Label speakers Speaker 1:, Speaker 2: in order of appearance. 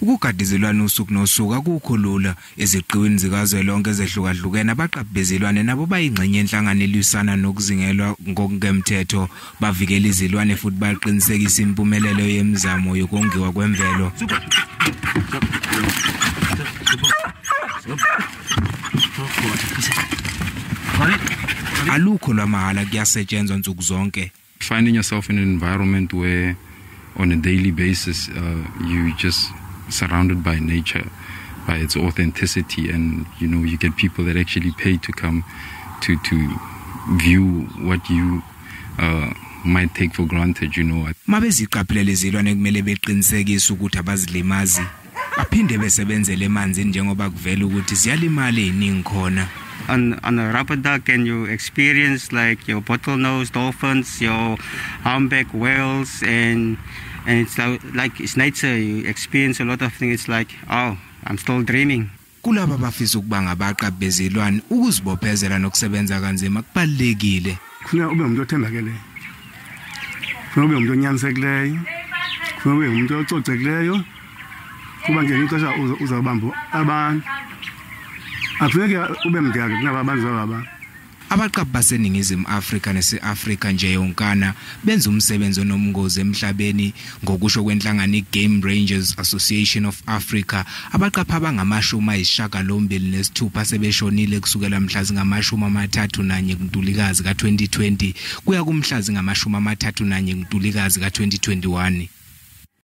Speaker 1: Ukugada izilwane usuku nosuku akukho lula. Eziqiwini zikazwelonke ezehlukahlukene, abaqaphi bezilwane nabo bayingxenye yenhlangano elwisana nokuzingelwa ngokungemthetho, bavikela izilwane futhi baqinisekisa impumelelo yemizamo yokongiwa kwemvelo. Alukho lwamahhala, kuyasetshenzwa nsuku zonke.
Speaker 2: Finding yourself in an environment where on a daily basis you just surrounded by nature, by its authenticity, and you get people that actually pay to come to view what you might take for granted.
Speaker 1: Mabeziqaphele izilwane, kumele beqinisekise ukuthi abazilimazi, baphinde besebenzele emanzini njengoba kuvela ukuthi ziyalimala eziningi khona.
Speaker 3: On a rubber duck, and you experience like your bottlenose dolphins, your humpback whales, and it's like it's nature. You experience a lot of things. It's like, oh, I'm still dreaming.
Speaker 1: Kulaba abafisa ukuba ngabaqaphi bezilwane, ukuzibophezela nokusebenza kanzima kubalulekile.
Speaker 4: Kufuneka ube umuntu othembakeleyo, kufuneka ube umuntu onyanisekileyo, kufuneka ube umuntu ococekileyo, kuba ngelinye ixesha uzawubamba abantu, akufuneki ube mdaka kunaba abantu zaba.
Speaker 1: Abaqaphi baseNingizimu Afrika nase-Afrika nje yonkana benza umsebenzi onomngozi emhlabeni. Ngokusho kwenhlangano iGame Rangers Association of Africa, abaqaphi abangama-96 sebeshonile kusukela mhla zingama-31 kuNtulikazi ka-2020 kuya kumhla zingama-31 kuNtulikazi ka-2021.